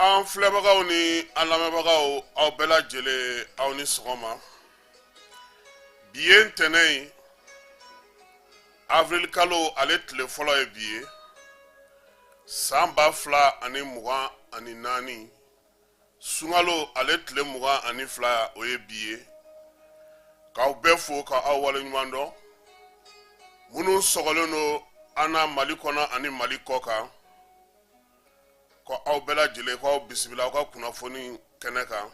An filɛbagaw ni an lamɛnbagaw, aw bɛɛ lajɛlen, aw ni sɔgɔma. Bi ye ntɛnɛn ye, avril kalo ale tile fɔlɔ ye bi ye, san 2024, sunkalo ale tile 22, o ye bi ye. K'aw bɛɛ fo ka aw waleɲuman dɔn, minnu sɔgɔlen don an na Mali kɔnɔ ani Mali kɔ kan, ko aw bɛɛ lajɛlen, ko aw bisimila aw ka kunnafoni kɛnɛ kan,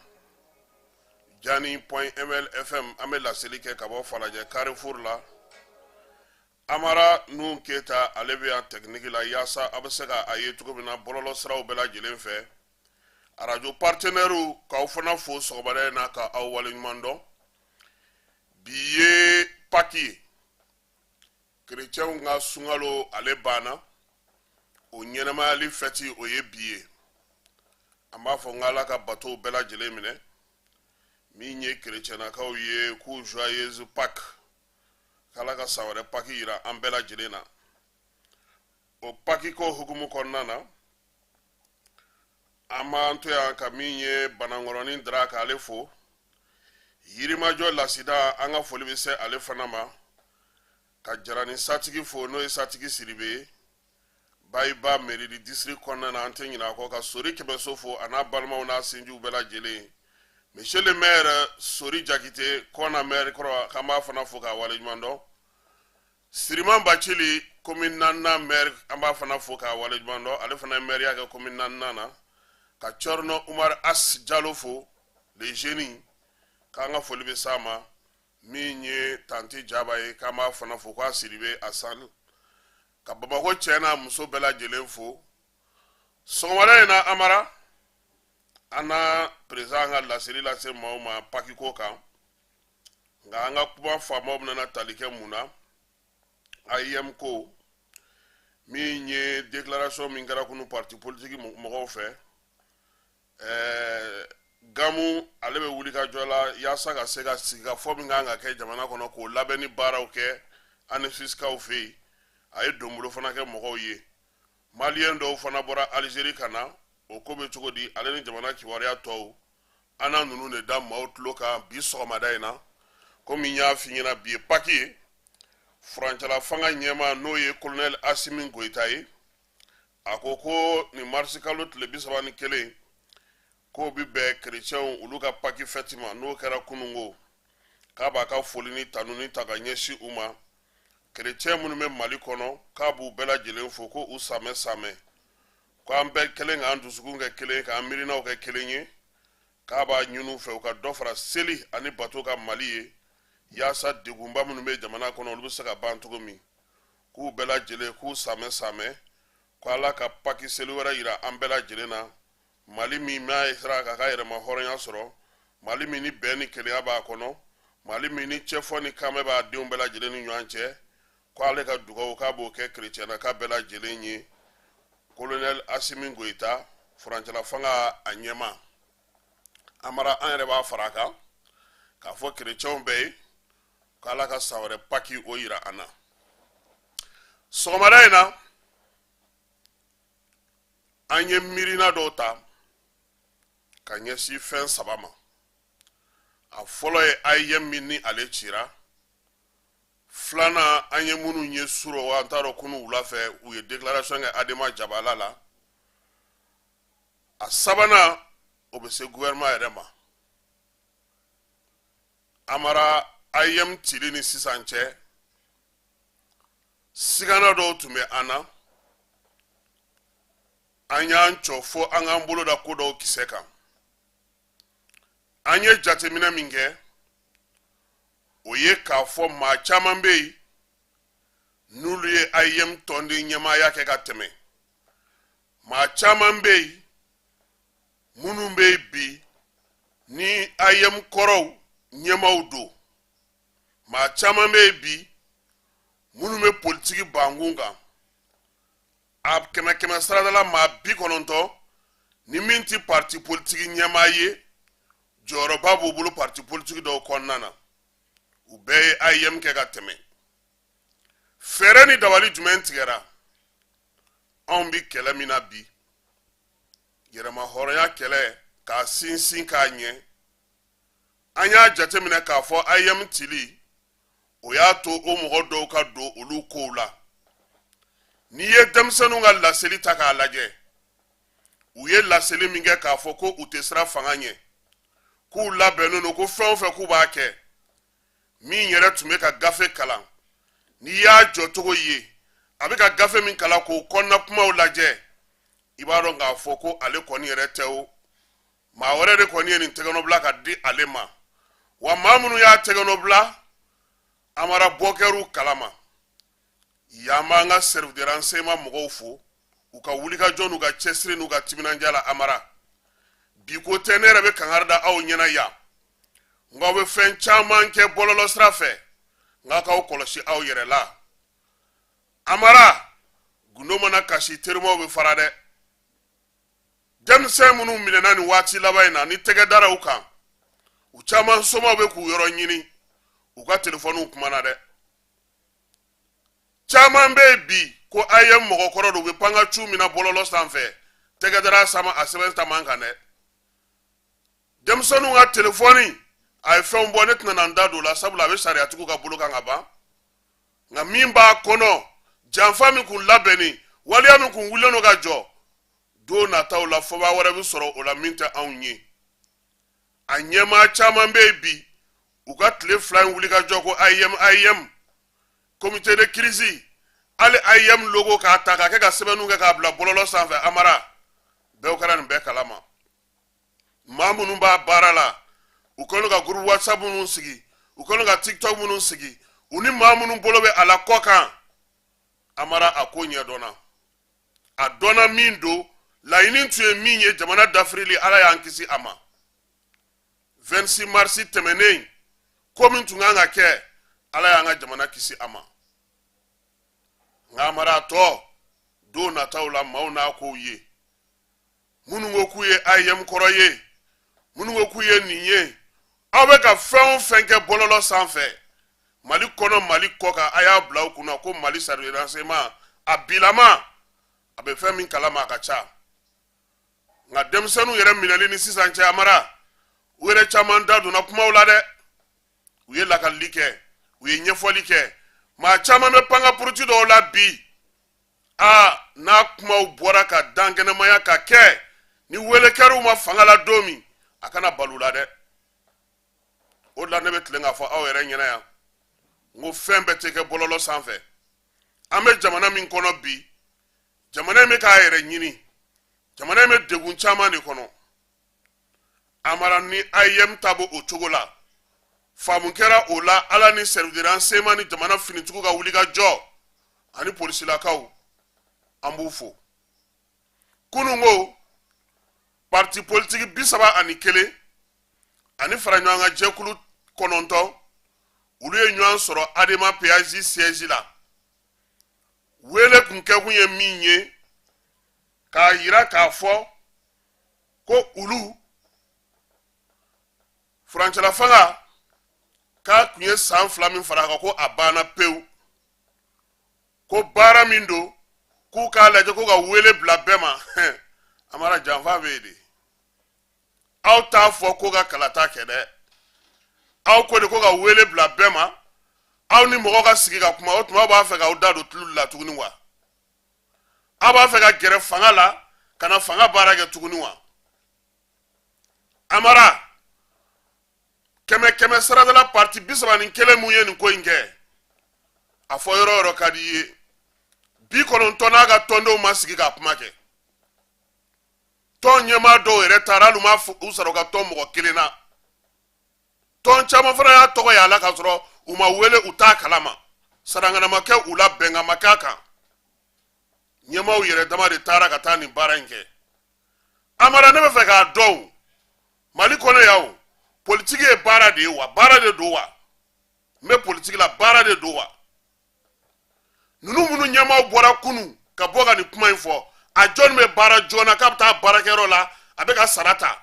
Jani point ml FM. An bɛ laseli kɛ ka bɔ Falajɛ Carrefour la. Amara Nuhu Keyita, ale bɛ yan tɛkiniki la, yaasa aw bɛ se ka a ye cogo min na bɔlɔlɔ siraw bɛɛ lajɛlen fɛ. Arajo partenaires, k'aw fana fo sɔgɔmada in na, ka aw waleɲuman dɔn. Bi ye Pâques ye, kerecɛnw ka sunkalo ale banna, o ɲɛnamayali fɛti, o ye bi ye. An b'a fɔ n k'Ala ka batow bɛɛ lajɛlen minɛ. Min ye kerecɛnnakaw ye, k'u joyeuse Pâques, k'Ala ka san wɛrɛ Pâques yira an bɛɛ lajɛlen na. O Pâques ko hukumu kɔnɔna na, an b'an to yan ka min ye Banankɔrɔnin Dara, k'ale fo. Yirimajɔ Lasida, an ka foli bɛ se ale fana ma. Ka Jarani Satigi fo, n'o ye Satigi Siribe ye, Bayiba mairie du district kɔnɔna na, an tɛ ɲinɛ a kɔ. Ka Sori Kɛmɛso fo, a n'a balimaw n'a sinjiw bɛɛ lajɛlen. Monsieur le maire Sori Jakite, Kɔna maire kɔrɔ, k'an b'a fana fo k'a waleɲuman dɔn. Siriman Bacili, commune naaninan maire, an b'a fana fo k'a waleɲuman dɔn, ale fana ye maire kɛ commune naaninan na. Ka Cɔrɔnɔ Umar As Jalo fo, le jeune, k'an ka foli bɛ s'a ma. Min ye Tanti Jaba ye, k'an b'a fana fo, k'a Siribe a san. Ka Bamakɔ cɛ n'a muso bɛɛ lajɛlen fo sɔgɔmada in na. Amara, an na président ka laseli lase maaw ma Pâques ko kan, nka an ka kuma faamaw bɛna tali kɛ mun na? AEEM ko min ye déclaration min kɛra kunu parti politique mɔgɔw fɛ, Gamu ale bɛ wuli ka jɔ la yaasa ka se ka sigikafɔ min kan ka kɛ jamana kɔnɔ, k'o labɛnni baaraw kɛ ANEFIS-kaw fɛ yen. A ye donbolo fana kɛ mɔgɔw ye. Maliyɛn dɔw fana bɔra Alizeri ka na, o ko bɛ cogo di? Ale ni jamana kibaruya tɔw, an na ninnu de da maaw tulo kan bi sɔgɔmada in na. Komi n y'a f'i ɲɛna, bi ye Pâques ye. Furancɛla fanga ɲɛmaa, n'o ye colonel Asimi Goyita ye, a ko ko nin marisi kalo tile 31, k'o bi bɛn kerecɛnw olu ka Pâques fɛti ma, n'o kɛra kununko, k'a b'a ka foli ni tanuni ta ka ɲɛsin u ma. Kerecɛn minnu bɛ Mali kɔnɔ, k'a b'u bɛɛ lajɛlen fo, ko u samɛ samɛ, ko an bɛɛ kelen k'an dusukun kɛ kelen, k'an miirinaw kɛ kelen ye. K'a b'a ɲini u fɛ u ka dɔ fara seli ani bato kan Mali ye, yaasa degunba minnu bɛ jamana kɔnɔ, olu bɛ se ka ban cogo min. K'u bɛɛ lajɛlen, k'u samɛ samɛ, ko Ala ka Pâques seli wɛrɛ yira an bɛɛ lajɛlen na, Mali min n'a ye sera k'a ka yɛrɛma hɔrɔnya sɔrɔ, Mali min ni bɛn ni kelenya b'a kɔnɔ, Mali min ni cɛfɔ ni kanbɛn b'a denw bɛɛ lajɛlen ni ɲɔgɔn cɛ. Ko ale ka dugawu, k'a b'o kɛ kerecɛnnaka bɛɛ lajɛlen ye. Colonel Asimi Goyita, furancɛla fanga a ɲɛmaa. Amara, an yɛrɛ b'a fara a kan k'a fɔ kerecɛnw bɛɛ ye k'Ala ka san wɛrɛ Pâques o yira an na. Sɔgɔmada in na, an ye miirina dɔw ta ka ɲɛsin fɛn saba ma. A fɔlɔ ye AEEM min ni ale cira. Filanan, an ye minnu ye surɔ, an t'a dɔn, kunu wula fɛ, u ye déclaration kɛ Adema jabala la. A sabanan, o bɛ se gouvernement yɛrɛ ma. Amara, AEEM cili ni sisan cɛ, sigana dɔw tun bɛ an na. An y'an cɔ fo an k'an bolo da ko dɔw kisɛ kan. An ye jateminɛ min kɛ, o ye k'a fɔ maa caman bɛ yen n'olu ye AEEM tɔnden ɲɛmaaya kɛ ka tɛmɛ, maa caman bɛ yen minnu bɛ yen bi ni AEEM kɔrɔw ɲɛmaaw don, maa caman bɛ yen bi minnu bɛ politiki bankun kan. A kɛmɛ kɛmɛ sarada la, maa 90 ni min tɛ parti politiki ɲɛmaa ye, jɔyɔrɔba b'u bolo parti politiki dɔw kɔnɔna na. U bɛɛ ye AEEM kɛ ka tɛmɛ. Fɛɛrɛ ni dabali jumɛn tigɛra? Anw bi kɛlɛ min na bi, Yɛrɛmahɔrɔnya kɛlɛ k'a sinsin k'a ɲɛ, an y'a jateminɛ k'a fɔ AEEM cili, o y'a to o mɔgɔ dɔw ka don olu kow la. N'i ye denmisɛnninw ka laseli ta k'a lajɛ, u ye laseli min kɛ k'a fɔ ko u tɛ siran fanga ɲɛ, k'u labɛnnen don, ko fɛn o fɛn k'u b'a kɛ, min yɛrɛ tun bɛ ka gafe kalan, n'i y'a jɔcogo ye, a bɛ ka gafe min kalan k'o kɔnɔna kumaw lajɛ, i b'a dɔn k'a fɔ ko ale kɔni yɛrɛ tɛ o maa wɛrɛ de kɔni ye nin tɛgɛnɔbila ka di ale ma. Wa maa minnu y'a tɛgɛnɔbila, Amara, bɔ kɛr'u kalama. Yan b'an ka service de renseignement mɔgɔw fo u ka wulikajɔ n'u ka cɛsiri n'u ka timinandiya la. Amara, bi ko tɛ, ne yɛrɛ bɛ kangari da aw ɲɛna yan, nka aw bɛ fɛn caman kɛ bɔlɔlɔ sira fɛ, nka k'aw kɔlɔsi aw yɛrɛ la. Amara, gundo mana kasi, terimaw bɛ fara dɛ. Denmisɛn minnu minɛna nin waati laban in na, ni tɛgɛ dara u kan, u caman somaw bɛ k'u yɔrɔ ɲini, u ka telefɔniw kumana dɛ. Caman bɛ yen bi ko AEEM mɔgɔkɔrɔ don, u bɛ panga cu min na bɔlɔlɔ sanfɛ, tɛgɛ dara sama a sɛbɛn taman kan dɛ. Denmisɛnninw ka telefɔni a ye fɛnw bɔ, ne tɛna na n da don o la, sabula a bɛ sariyatigiw ka bolo kan ka ban. Nka min b'a kɔnɔ, janfa min kun labɛnni, waleya min kun wulilen don ka jɔ, don nataw la fɔba wɛrɛ bɛ sɔrɔ o la min tɛ anw ye. A ɲɛmaa caman bɛ yen bi, u ka tile 2 in wuli ka jɔ ko AEEM, AEEM, comité de crise, hali AEEM logo k'a ta k'a kɛ ka sɛbɛnniw kɛ k'a bila bɔlɔlɔ sanfɛ. Amara, bɛɛ kɛra nin bɛɛ kalama. Maa minnu b'a baara la, u kɛlen ka groupe WhatsApp minnu sigi, u kɛlen ka TikTok minnu sigi, u ni maa minnu bolo bɛ a la kɔ kan, Amara, a ko ɲɛdɔnna, a dɔnna min don. Laɲini tun ye min ye, jamana dafirili, Ala y'an kisi a ma. 26 mars tɛmɛnen, ko min tun kan ka kɛ, Ala y'an ka jamana kisi a ma. Nka Amara, a tɔ don nataw la, maaw n'a kow ye. Minnu ko k'u ye AEEM kɔrɔ ye, minnu ko k'u ye nin ye, aw bɛ ka fɛn o fɛn kɛ bɔlɔlɔ sanfɛ, Mali kɔnɔ, Mali kɔ kan, a y'a bila aw kunna ko Mali service de renseignement a bilama, a bɛ fɛn min kalama, a ka ca. Nka denmisɛnninw yɛrɛ minɛli ni sisan cɛ, Amara, u yɛrɛ caman da donna kumaw la dɛ. U ye lakalili kɛ, u ye ɲɛfɔli kɛ. Maa caman bɛ panga puruti dɔw la bi. Aa, n'a kumaw bɔra ka dankɛnɛmaya ka kɛ, ni wele kɛr'u ma fanga la don min, a kana balu la dɛ. O de la ne bɛ tilen k'a fɔ aw yɛrɛ ɲɛna yan, n ko fɛn bɛɛ tɛ kɛ bɔlɔlɔ sanfɛ. An bɛ jamana min kɔnɔ bi, jamana in bɛ k'a yɛrɛ ɲini, jamana in bɛ degun caman de kɔnɔ. Amara, ni AEEM ta b'o o cogo la, faamu kɛra o la. Ala ni service de renseignement ni jamana finitigiw ka wuli ka jɔ ani polisilakaw, an b'u fo. Kunun ko parti politique 31 ani fara ɲɔgɔn kan jɛkulu 9, olu ye ɲɔgɔn sɔrɔ ADEMA PAJ siège la. Wele kun kɛkun ye min ye, k'a yira k'a fɔ ko olu furancɛla fanga k'a tun ye san 2 min fara a kan, ko a banna pewu, ko baara min don, k'u k'a lajɛ ko ka wele bila bɛɛ ma. Amara, janfa bɛ yen de. Aw t'a fɔ ko ka kalata kɛ dɛ, aw ko de ko ka wele bila bɛɛ ma, aw ni mɔgɔ ka sigi ka kuma. O tuma aw b'a fɛ k'aw da don tulu la tuguni wa? Aw b'a fɛ ka gɛrɛ fanga la ka na fanga baara kɛ tuguni wa? Amara, kɛmɛ kɛmɛ saradala, parti 31 mun ye nin ko in kɛ, a fɔ yɔrɔ yɔrɔ ka di i ye, 90 n'a ka tɔndenw ma sigi ka kuma kɛ. Tɔn ɲɛmaa dɔw yɛrɛ taara, hali u ma u sara u ka tɔn mɔgɔ kelen na. Tɔn caman fana y'a tɔgɔ y'a la k'a sɔrɔ u ma wele, u t'a kalama, sarangana ma kɛ u la, bɛnkan ma k'a kan. Ɲɛmaaw yɛrɛ dama de taara ka taa nin baara in kɛ. Amara, ne bɛ fɛ k'a dɔn, Mali kɔnɔ yan o, politiki ye baara de ye wa? Baara de don wa? N bɛ politiki la, baara de don wa? Ninnu minnu ɲɛmaaw bɔra kunun ka bɔ ka nin kuma in fɔ, a jɔnni bɛ baara joona k'a bɛ taa baarakɛyɔrɔ la, a bɛ ka sara ta?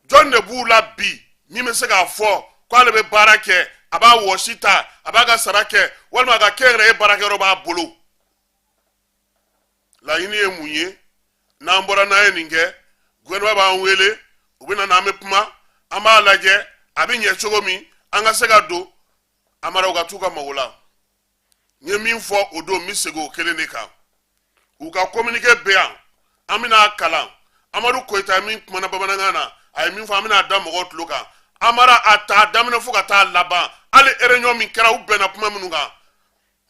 Jɔn de b'u la bi min bɛ se k'a fɔ k'ale bɛ baara kɛ, a b'a wɔsi ta, a b'a ka sara kɛ, walima a ka kɛnyɛrɛye baarakɛyɔrɔ b'a bolo? Laɲini ye mun ye? N'an bɔra, n'an ye nin kɛ, gouvernement b'an wele, u bɛ na n'an bɛ kuma, an b'a lajɛ a bɛ ɲɛ cogo min, an ka se ka don. Amara, u ka t'u ka mago la. N ye min fɔ o don, n bɛ segin o kelen de kan. U ka communiqué bɛ yan, an bɛna a kalan. Amadu Koyita ye min kumana bamanankan na, a ye min fɔ, an bɛna a da mɔgɔw tulo kan. Amara, a t'a daminɛ fo ka taa laban, hali réunion min kɛra, u bɛnna kuma minnu kan,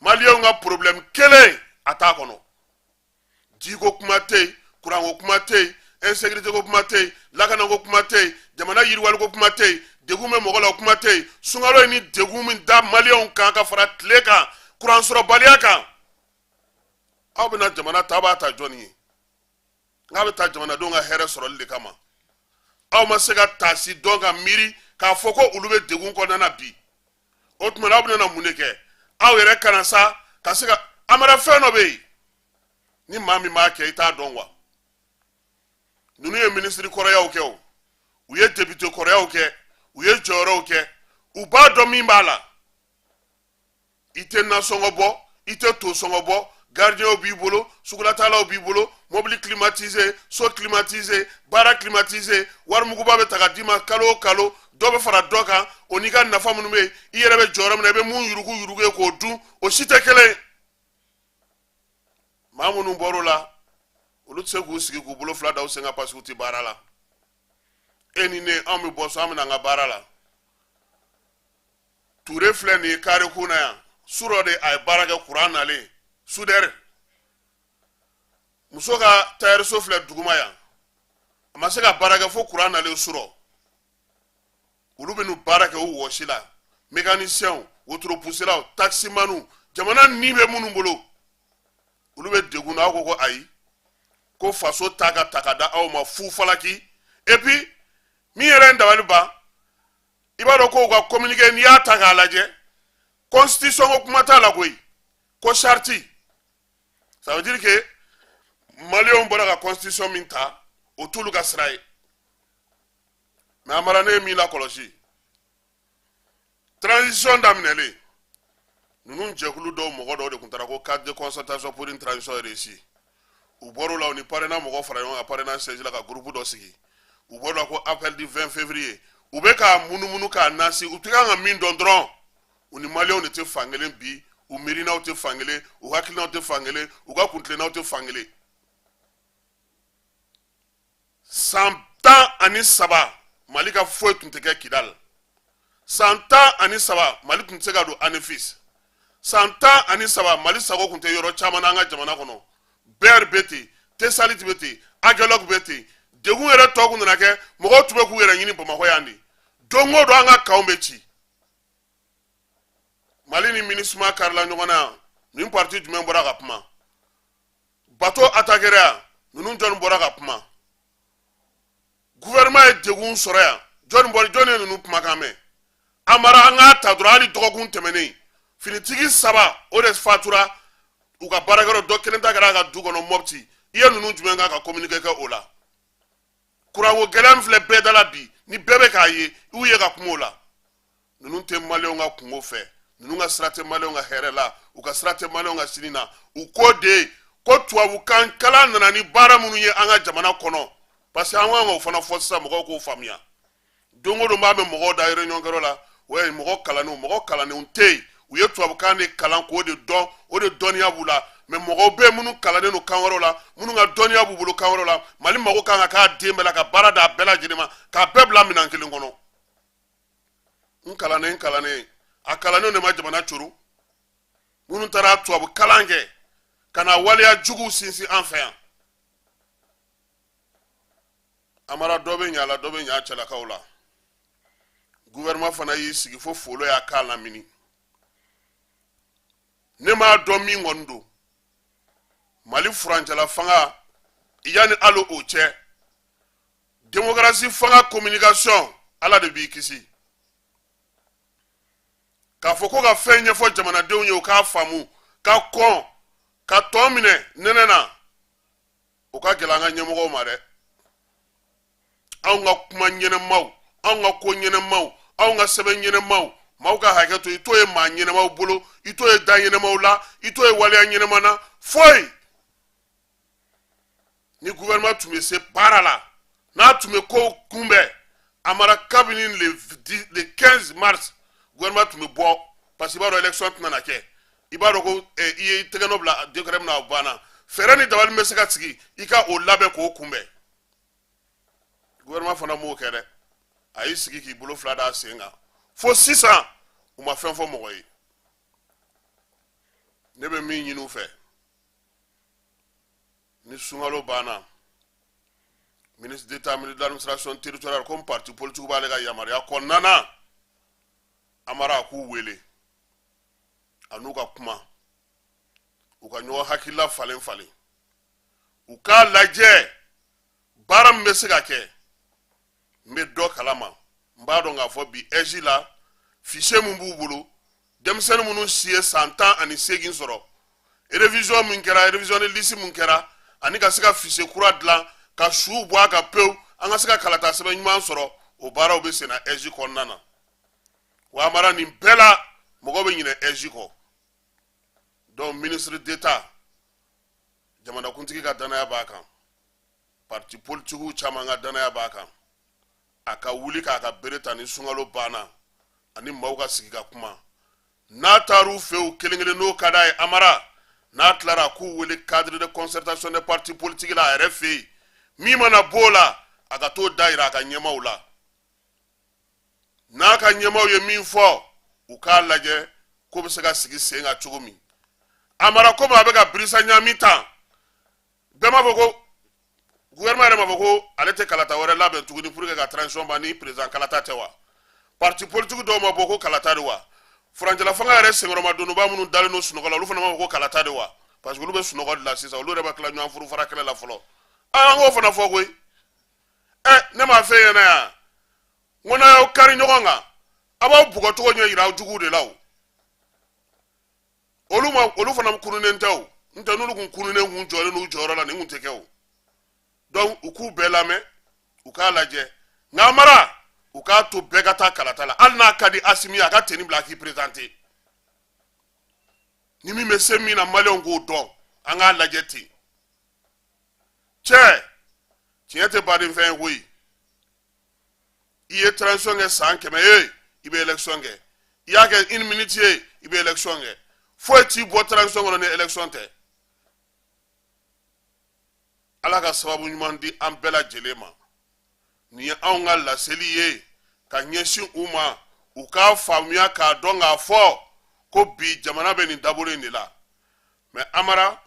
maliyɛnw ka problème kelen a t'a kɔnɔ. Jiko kuma tɛ yen, kuranko kuma tɛ yen, insécurité ko kuma tɛ yen, lakanako kuma tɛ yen, jamana yiriwaliko kuma tɛ yen, degun bɛ mɔgɔ la o kuma tɛ yen. Sunkalo ye ni degun min da maliyɛnw kan ka fara tile kan, kuran sɔrɔbaliya kan, aw bɛna jamana ta, aw b'a ta jɔnni ye? N'a bɛ taa jamanadenw ka hɛrɛ sɔrɔli de kama, aw ma se ka taasi dɔn ka miiri k'a fɔ ko olu bɛ degun kɔnɔna na bi. O tuma na, aw bɛna mun de kɛ? Aw yɛrɛ kana sa ka se ka. Amara, fɛn dɔ bɛ yen, ni maa min b'a kɛ, i t'a dɔn wa. Ninnu ye minisiri kɔrɔyaw kɛ, o u ye député kɔrɔyaw kɛ, u ye jɔyɔrɔw kɛ, u b'a dɔn min b'a la. I tɛ nasɔngɔ bɔ, i tɛ tosɔngɔ bɔ, gardienw b'i bolo, sugulatalaw b'i bolo, mobili climatisé, so climatisé, baara climatisé, warimuguba bɛ ta ka d'i ma kalo o kalo, dɔ bɛ fara dɔ kan. O n'i ka nafa minnu bɛ yen, i yɛrɛ bɛ jɔyɔrɔ min na, i bɛ mun yurugu yurugu ye k'o dun, o si tɛ kelen ye. Maa minnu bɔr'o la, olu tɛ se k'u sigi k'u bolo fila da u sen kan, parce que u tɛ baara la. E ni ne, anw bɛ bɔ so, an bɛ na an ka baara la. Ture filɛ nin ye kare kun na yan, surɔ de a ye baara kɛ, kuran nalen, soudeur muso ka tayɛriso filɛ duguma yan, a ma se ka baara kɛ fo kuran nalen surɔ. Olu bɛ n'u baara kɛ u wɔsi la, mécaniciens, wotoropuselaw, taximaniw, jamana ni bɛ minnu bolo, olu bɛ degun na. Aw ko ko ayi, ko faso ta ka ta ka da aw ma fu falaki. Et puis min yɛrɛ ye n dabali ban, i b'a dɔn ko u ka communiqué, n'i y'a ta k'a lajɛ, constitution ko kuma t'a la koyi, ko charte. Ça veut dire que maliyɛnw bɔra ka constitution min ta, o t'olu ka sira ye. Mais Amara, ne ye min lakɔlɔsi transition daminɛlen, ninnu jɛkulu dɔw, mɔgɔ dɔw de tun taara ko cadre de concertation pour une transition réussie. U bɔr'o la, u ni PARENA mɔgɔw fara ɲɔgɔn kan PARENA siège la ka groupe dɔ sigi. U bɔr'o la ko appel du 20 février. U bɛ k'a munumunu k'a nasi, u tɛ kan ka min dɔn dɔrɔn, u ni maliyɛnw de tɛ fankelen bi, u miirinaw tɛ fankelen, u hakilinaw tɛ fankelen, u ka kuntilennaw tɛ fankelen. San 13, Mali ka foyi tun tɛ kɛ Kidali. San 13, Mali tun tɛ se ka don Anefis. San 13, Mali sago tun tɛ yɔrɔ caman na an ka jamana kɔnɔ. BER bɛ ten, Tesalit bɛ ten, Agelɔk bɛ ten. Degun yɛrɛ tɔ kun nana kɛ, mɔgɔw tun bɛ k'u yɛrɛ ɲini Bamakɔ yan de. Don o don, an ka kanw bɛ ci. Mali ni MINUSMA karila ɲɔgɔn na yan, nin parti jumɛn bɔra ka kuma? Bateau attaquera yan, ninnu jɔnni bɔra ka kuma? Gouvernement ye degun sɔrɔ yan, jɔnni bɔra, jɔnni ye ninnu kumakan mɛn? Amara, an k'a ta dɔrɔn, hali dɔgɔkun tɛmɛnen, finitigi saba o de fatura u ka baarakɛyɔrɔ, dɔ kelen ta kɛra a ka du kɔnɔ Mɔpti. I ye ninnu jumɛn kan ka communiqué kɛ o la? Kuranko gɛlɛya min filɛ bɛɛ da la bi, ni bɛɛ bɛ k'a ye, u ye ka kuma o la. Ninnu tɛ maliyɛnw ka kungo fɛ, ninnu ka sira tɛ maliyɛnw ka hɛrɛ la, u ka sira tɛ maliyɛnw ka sini na. U ko de ko tubabukan kalan nana ni baara minnu ye an ka jamana kɔnɔ, parce que an kan k'o fana fɔ sisan, mɔgɔw k'o faamuya. Don o don, n b'a mɛn mɔgɔw da réunion kɛyɔrɔ la, o ye mɔgɔ kalannenw, mɔgɔ kalannenw tɛ yen. U ye tubabukan de kalan k'o de dɔn, o de dɔnniya b'u la. Mais mɔgɔw bɛ yen minnu kalannen don kan wɛrɛw la, minnu ka dɔnniya b'u bolo kan wɛrɛw la. Mali mago kan ka k'a den bɛɛ la, ka baara d'a bɛɛ lajɛlen ma, k'a bɛɛ bila minɛn kelen kɔnɔ. N kalannen, n kalannen, a kalannenw de ma jamana coro. Minnu taara tubabu kalan kɛ ka na waleya juguw sinsin an fɛ yan. Amara, dɔ bɛ ɲa la, dɔ bɛ ɲa cɛlakaw la. Gouvernement fana y'i sigi fo folo y'a k'a lamini. Ne m'a dɔn min kɔni don Mali furancɛla fanga, yanni hali o cɛ, démocratie fanga communication, Ala de b'i kisi k'a fɔ ko ka fɛn ɲɛfɔ jamanadenw ye, u k'a faamu, ka kɔn ka tɔn minɛ nɛnɛ na, o ka gɛlɛn an ka ɲɛmɔgɔw ma dɛ. Anw ka kuma ɲɛnɛmaw, anw ka ko ɲɛnɛmaw, anw ka sɛbɛn ɲɛnɛmaw, maaw ka hakɛ to, i t'o ye maa ɲɛnɛmaw bolo, i t'o ye da ɲɛnɛmaw la, i t'o ye waleya ɲɛnɛma na foyi. Ni gouvernement tun bɛ se baara la, n'a tun bɛ kow kunbɛn, Amara, kabini le 15 mars, gouvernement tun bɛ bɔ, parce que i b'a dɔn élection tɛna na kɛ. I b'a dɔn ko i ye tɛgɛ nɔ bila décret min na, o banna. Fɛɛrɛ ni dabali bɛ se ka sigi, i ka o labɛn k'o kunbɛn. Gouvernement fana m'o kɛ dɛ. A y'i sigi k'i bolo fila d'a sen kan fo sisan, u ma fɛn fɔ mɔgɔ ye. Ne bɛ min ɲini u fɛ, ni sunkalo banna, ministre d'État, ministre de l'Administration territoriale, comme parti politique b'ale ka yamaruya kɔnɔna na, Amara, a k'u wele, a n'u ka kuma, u ka ɲɔgɔn hakilila falen falen, u k'a lajɛ baara min bɛ se ka kɛ. N bɛ dɔ kalama, n b'a dɔn k'a fɔ bi AIGE la, fichier min b'u bolo, denmisɛnnin minnu si ye san 18 sɔrɔ, révision min kɛra, révision de liste min kɛra, ani ka se ka fichier kura dilan ka suw bɔ a kan pewu, an ka se ka kalata sɛbɛn ɲuman sɔrɔ, o baaraw bɛ sen na AIGE kɔnɔna na. Wa Amara, nin bɛɛ la, mɔgɔ bɛ ɲinɛ AIGE kɔ. Donc ministre d'État, jamanakuntigi ka danaya b'a kan, parti politikiw caman ka danaya b'a kan, a ka wuli k'a ka bere ta ni sunkalo banna, ani maaw ka sigi ka kuma. N'a taar'u fɛ yen kelen kelen, n'o ka d'a ye, Amara, n'a tilara, a k'u wele cadre de concertation des partis politiques la a yɛrɛ fɛ yen. Min mana b'o la, a ka t'o da yira a ka ɲɛmaaw la. N'a ka ɲɛmaaw ye min fɔ, u k'a lajɛ ko bɛ se ka sigi sen kan cogo min. Amara, komi a bɛ ka birisa ɲaami tan, bɛɛ m'a fɔ ko gouvernement yɛrɛ m'a fɔ ko ale tɛ kalata wɛrɛ labɛn tuguni pour que ka transition ban ni président kalata tɛ wa? Parti politique dɔw ma bɔ ko kalata de wa? Furancɛla fanga yɛrɛ senkɔrɔma donba minnu dalen don sunɔgɔ la, olu fana m'a fɔ ko kalata de wa? Parce que olu bɛ sunɔgɔ de la sisan, olu yɛrɛ bɛ tila ɲɔgɔn furu fara kɛlɛ la fɔlɔ. An k'o fana fɔ koyi. Ɛ, ne m'a f'e ɲɛna yan, n ko n'a y'aw kari ɲɔgɔn kan, a b'aw bugɔcogo ɲɛ yira aw juguw de la. O olu ma, olu fana kununnen tɛ. O n tɛ, n'olu kun kununnen kun jɔlen n'u jɔyɔrɔ la, nin kun tɛ kɛ o. Donc u k'u bɛɛ lamɛn, u k'a lajɛ. Nka Amara, u k'a to bɛɛ ka taa kalata la. Hali n'a ka di Asimi ye, a ka tenue bila a k'i présenter. Ni min bɛ se min na, maliyɛnw k'o dɔn. An k'a lajɛ ten. Cɛ, tiɲɛ tɛ baden fɛn ye koyi. I ye transition kɛ san 100 ye, i bɛ élection kɛ. I y'a kɛ une minute ye, i bɛ élection kɛ. Foyi t'i bɔ transition kɔnɔ ni élection tɛ. Ala ka sababu ɲuman di an bɛɛ lajɛlen ma. Nin ye anw ka laseli ye ka ɲɛsin u ma, u k'a faamuya k'a dɔn k'a fɔ ko bi jamana bɛ nin dabolo in de la. Mais Amara,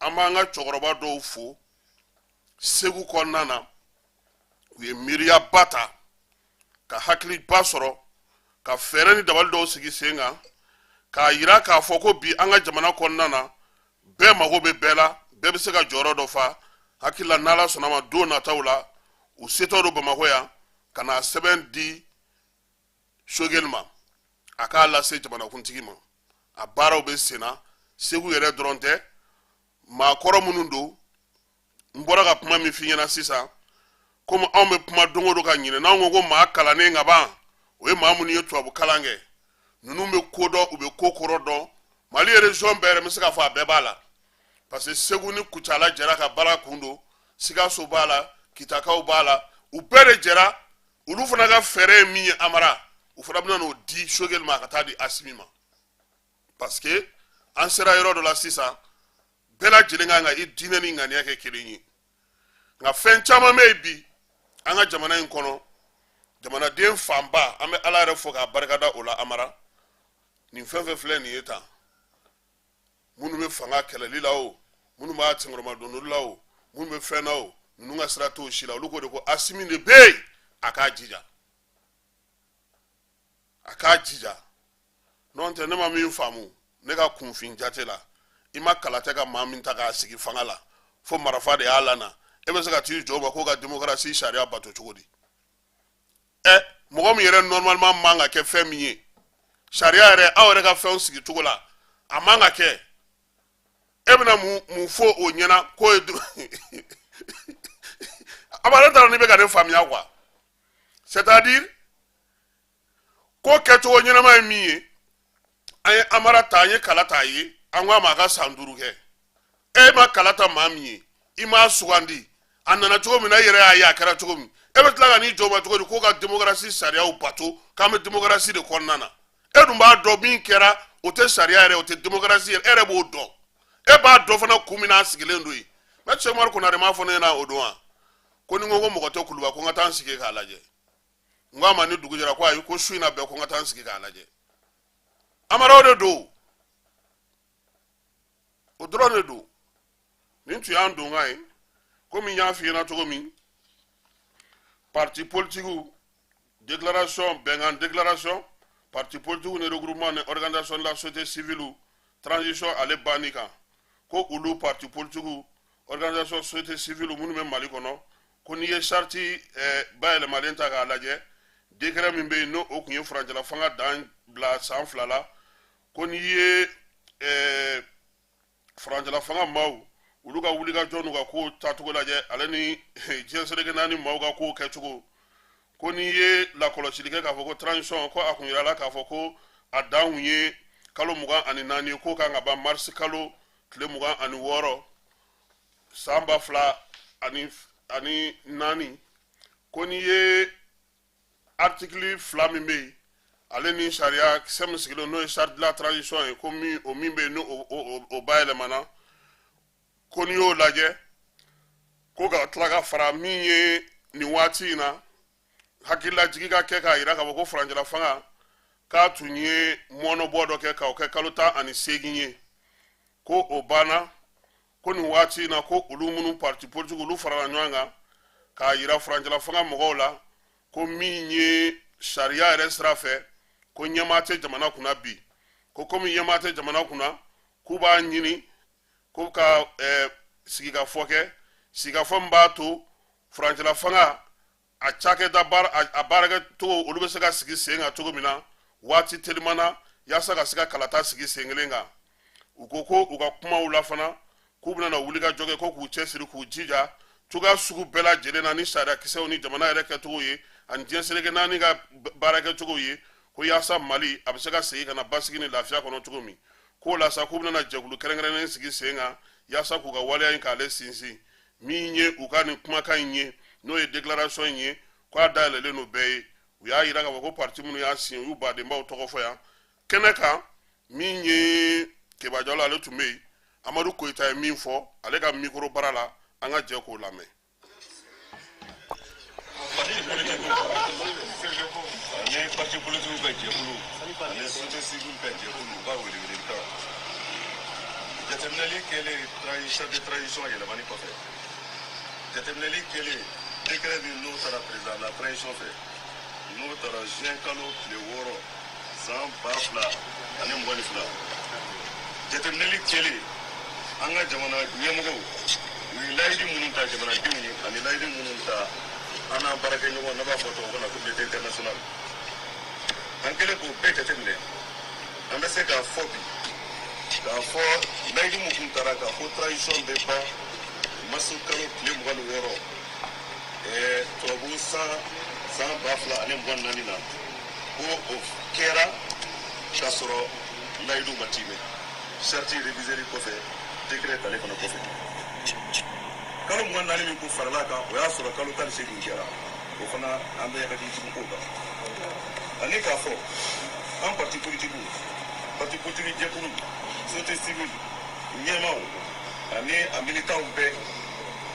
an b'an ka cɛkɔrɔba dɔw fo Segu kɔnɔna na. U ye miiriyaba ta ka hakiliba sɔrɔ ka fɛɛrɛ ni dabali dɔw sigi sen kan k'a yira k'a fɔ ko bi an ka jamana kɔnɔna na, bɛɛ mago bɛ bɛɛ la, bɛɛ bɛ se ka jɔyɔrɔ dɔ fa. Hakili la, n'Ala sɔnna ma, don nataw la, u setɔ don Bamakɔ yan ka na sɛbɛn di Sogɛli ma, a k'a lase jamanakuntigi ma. A baaraw bɛ sen na. Segu yɛrɛ dɔrɔn tɛ, maakɔrɔ minnu don, n bɔra ka kuma min f'i ɲɛna sisan, komi anw bɛ kuma don o don ka ɲinɛ, n'anw ko ko maa kalannen ka ban, o ye maa minnu ye tubabu kalan kɛ. Ninnu bɛ ko dɔn, u bɛ ko kɔrɔ dɔn. Mali région bɛɛ yɛrɛ, n bɛ se k'a fɔ a bɛɛ b'a la, parce que Segu ni Kucala jɛra ka baara kun don, Sikaso b'a la, Kitakaw b'a la, u bɛɛ de jɛra. Olu fana ka fɛɛrɛ ye min ye, Amara, u fana bɛna n'o di Sogɛli ma, a ka taa di Asimi ma, parce que an sera yɔrɔ dɔ la sisan, bɛɛ lajɛlen kan ka i diinɛ ni ŋaniya kɛ kelen ye. Nka fɛn caman bɛ yen bi an ka jamana in kɔnɔ, jamanaden fanba, an bɛ Ala yɛrɛ fo k'a barikada o la. Amara, nin fɛn fɛn filɛ nin ye tan, minnu bɛ fanga kɛlɛli la o, minnu b'a senkɔrɔmadondoli la o, minnu bɛ fɛn na o, ninnu ka sira t'o si la. Olu ko de ko Asimi de bɛ yen, a k'a jija, a k'a jija. N'o tɛ, ne ma min faamu, ne ka kunfin jate la, i ma kala tɛ ka maa min ta k'a sigi fanga la fo marafa de y'a lana, e bɛ se ka t'i jɔ o ma k'o ka démocratie sariya bato cogo di? Ɛ, mɔgɔ min yɛrɛ normalement man ka kɛ fɛn min ye, sariya yɛrɛ, aw yɛrɛ ka fɛnw sigi cogo la, a man ka kɛ, e bɛna mun fɔ o ɲɛna k'o ye? A b'a, ne t'a dɔn n'i bɛ ka ne faamuya quoi. C'est à dire, ko kɛcogo ɲɛnama ye min ye, an ye Amara ta, an ye kala ta a ye, an ko a ma a ka san 5 kɛ. E ma kala ta maa min ye, i m'a sugandi. A nana cogo min na, i yɛrɛ y'a ye a kɛra cogo min. E bɛ tila ka n'i jɔ o ma cogo di k'o ka démocratie sariyaw bato, k'an bɛ démocratie de kɔnɔna na? E dun b'a dɔn min kɛra, o tɛ sariya yɛrɛ, o tɛ démocratie yɛrɛ. E yɛrɛ b'o dɔn, e b'a dɔn fana kun min n'a sigilen don yen. Maître Cheick Oumar Konare m'a fɔ ne ɲɛna o don wa, ko ni n ko ko mɔgɔ tɛ Kuluba, ko n ka taa n sigi k'a lajɛ. N ko a ma ni dugu jɛra, ko ayi, ko su in na bɛɛ, ko n ka taa n sigi k'a lajɛ. Amara, o de don, o dɔrɔn de don. Nin tun y'an donkan ye. Komi n y'a f'i ɲɛna cogo min, parti politikiw déclaration, bɛnkan déclaration, parti politique ni regroupement ni organisation de la société civile, transition ale banni kan, ko olu parti politique, organisation société civile minnu bɛ Mali kɔnɔ, ko n'i ye charte bayɛlɛmalen ta k'a lajɛ, décret min bɛ yen, n'o o tun ye furancɛla fanga dan bila san 2 la, ko n'i ye furancɛla fanga maaw, olu ka wulikajɔ n'u ka kow taacogo lajɛ, ale ni diɲɛ seleke naani maaw ka kow kɛcogo, ko n'i ye lakɔlɔsili kɛ k'a fɔ ko transition, ko a kun yirala k'a fɔ ko a dan kun ye kalo 24 ye, k'o kan ka ban marisi kalo tile 26 san 2004, ko n'i ye article 2 min bɛ yen, ale ni sariya kisɛ min sigilen, n'o ye charte de la transition ye, ko min o min bɛ yen, n'o o bayɛlɛmana, ko n'i y'o lajɛ, ko ka tila ka fara min ye nin waati in na, hakililajigi ka kɛ k'a yira k'a fɔ ko furancɛla fanga k'a tun ye mɔnɔbɔ dɔ kɛ k'o kɛ kalo 18 ye, ko o banna, ko nin waati in na, ko olu minnu parti politique, olu farala ɲɔgɔn kan k'a yira furancɛla fanga mɔgɔw la ko min ye sariya yɛrɛ sira fɛ, ko ɲɛmaa tɛ jamana kunna bi, ko komi ɲɛmaa tɛ jamana kunna, k'u b'a ɲini ko ka sigikafɔ kɛ, sigikafɔ min b'a to furancɛla fanga a cakɛda baara, a baarakɛcogo, olu bɛ se ka sigi sen kan cogo min na waati teliman na, yaasa ka se ka kalata sigi sen kelen kan. U ko ko u ka kumaw la fana, k'u bɛna na wuli ka jɔ kɛ, ko k'u cɛsiri, k'u jija cogoya sugu bɛɛ lajɛlen na ni sariya kisɛw ni jamana yɛrɛ kɛcogo ye ani diɲɛ seleke naani ka baarakɛcogo ye, ko yaasa Mali a bɛ se ka segin ka na basigi ni lafiya kɔnɔ cogo min. K'o la sa, k'u bɛna jɛkulu kɛrɛnkɛrɛnnen sigi sen kan yaasa k'u ka waleya in k'ale sinsin. Min ye u ka nin kumakan in ye, n'o ye déclaration in ye, k'a dayɛlɛlen don bɛɛ ye. U y'a yira k'a fɔ ko parti minnu y'a signé, u y'u badenbaw tɔgɔ fɔ yan kɛnɛ kan. Min ye Keba Jalo, ale tun bɛ yen. Amadu Koyita ye min fɔ ale ka micro bara la, an ka jɛ k'o lamɛn. Parti politique ani parti politique ka jɛkulu ani société civile ka jɛkulu, u ka welewelekan, jateminɛli kɛlen charte de transition yɛlɛmani kɔfɛ, jateminɛli kɛlen décret min n'o taara président de la transition fɛ, n'o taara juin kalo tile 6 san 2022, jateminɛli kɛlen an ka jamana ɲɛmɔgɔw, u ye layidu minnu ta jamanadenw ye ani layidu minnu ta an n'an baarakɛɲɔgɔn, n'an b'a fɔ tubabukan na communauté internationale, an kɛlen k'o bɛɛ jateminɛ, an bɛ se k'a fɔ bi k'a fɔ layidu min tun taara k'a fɔ transition bɛ ban mars kalo tile 26, tubabu san 2024 na, ko o kɛra k'a sɔrɔ layidu ma timɛ, charte révisée kɔfɛ, décret talen fana kɔfɛ. Kalo 24 min kun farala kan, o y'a sɔrɔ kalo 18 kɛra. O fana, an bɛ hakili jigin o kan. Ani k'a fɔ an parti politique, parti politique jɛkulu, société civile ɲɛmaaw ani a militants bɛɛ,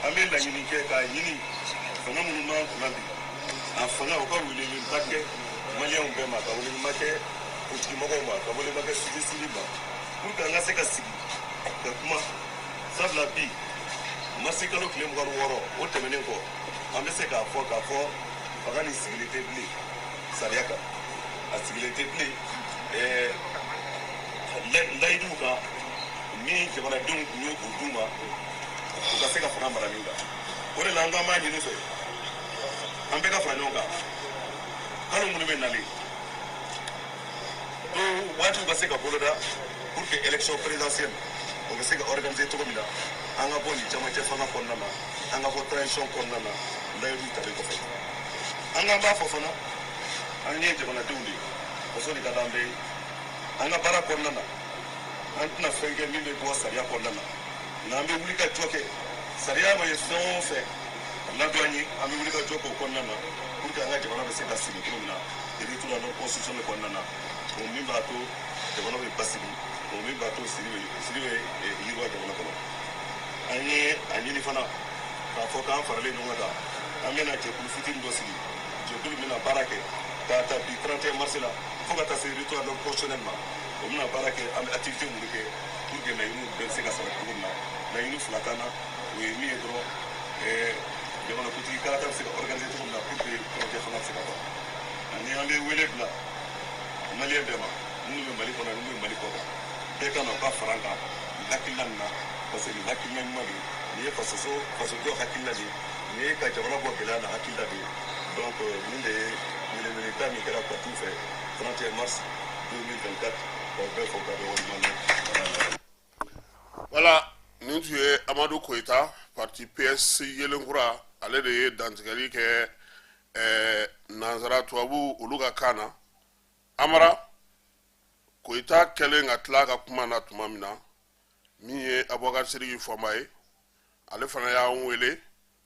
an bɛ laɲini kɛ k'a ɲini fanga minnu b'an kunna bi, a fanga u ka weleweleda kɛ maliyɛnw bɛɛ ma, ka weleweleda kɛ politikimɔgɔw ma, ka weleweleda kɛ société civile ma, pour que an ka se ka sigi ka kuma. Sabula bi, marisi kalo tile 26 o tɛmɛnen kɔ, an bɛ se k'a fɔ fanga nin sigilen tɛ bilen sariya kan, a sigilen tɛ bilen layiduw kan min jamanadenw tun y'o d'u ma u ka se ka fanga mara min kan. O de la, an ko an b'a ɲini fɛ, an bɛɛ ka fara ɲɔgɔn kan kalo minnu bɛ nalen, don waatiw ka se ka boloda pour que élection présidentielle o bɛ se ka organiser cogo min na, an ka bɔ nin camancɛ fanga kɔnɔna na, an ka bɔ transition kɔnɔna na layidu talen kɔfɛ. An k'an b'a fɔ fana, an ye jamanadenw de ye, faso de ka d'an bɛɛ ye. An ka baara kɔnɔna na, an tɛna fɛn kɛ min bɛ bɔ sariya kɔnɔna na, nka an bɛ wuli ka jɔ kɛ sariya ma ye fɛn o fɛn. ladon an ye. An bɛ wuli ka jɔ k'o kɔnɔna na pour que an ka jamana bɛ se ka sigi cogo min na, retour à l'ordre constitutionnel kɔnɔna na, o min b'a to jamana bɛ basigi, o min b'a to sigi bɛ yiriwa jamana kɔnɔ. An ye a ɲini fana k'a fɔ k'an faralen ɲɔgɔn kan, an bɛna jɛkulu fitinin dɔ sigi, jɛkulu bɛna baara kɛ k'a ta bi 31 mars la fo ka taa se retour à l'ordre constitutionnel ma. O bɛna baara kɛ, an bɛ activité minnu kɛ pour que laɲiniw bɛɛ bɛ se ka sabati cogo min na. Laɲini fila t'an na, o ye min ye dɔrɔn, jamanakuntigi kalata bɛ se ka organiser cogo min na pour que kɔrɔkɛ fanga bɛ se ka ban. Ani an bɛ wele bila maliyɛn bɛɛ ma, minnu bɛ Mali kɔnɔ ani minnu bɛ Mali kɔ kan, bɛɛ ka na u ka fara an kan nin hakilina nin na, parce que nin hakilina ɲuman de ye nin ye, fasoso fasojɔ hakilina de ye nin ye, ka jamana bɔ gɛlɛya na hakilina de ye. Donc nin de ye weleweleda min kɛra parti fɛ 31 mars 2024. K'aw bɛɛ fo ka bɛɛ waleɲuman dɔn. Voilà, nin tun ye Amadu Koyita, parti PS Yelenkura, ale de ye dantigɛli kɛ nansara tubabu olu ka kan na. Amara Koyita kɛlen ka tila ka kuma na tuma min na, min ye Abubakar Sidiki Fɔnba ye, ale fana y'an wele